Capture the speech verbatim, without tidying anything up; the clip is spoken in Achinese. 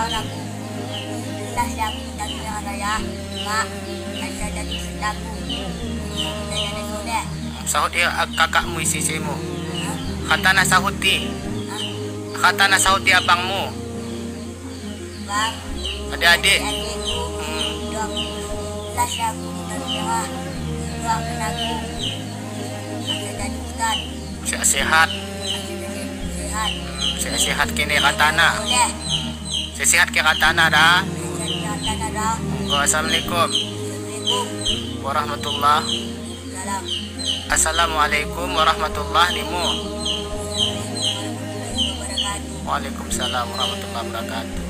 Aku, jelas ya aku tak kira raya. Mak, saya jadi sedangku. Saya jadi soleh. Sahut ya kakakmu isi simu. Kata na sahuti. Kata na sahuti abangmu. Bang, adik-adik. Adikku, hmm, dua puluh belas aku di Tangerang. Dua aku. Saya jadi ustaz. Sehat-sehat. Saya jadi sehat. Sehat-sehat kini kata na. Boleh. Sehat-sehat ke kata na dah. Sehat-sehat kata na dah. Assalamualaikum. Assalamualaikum. Warahmatullah. Salam. Assalamualaikum warahmatullah nimu. Waalaikumsalam warahmatullahi wabarakatuh.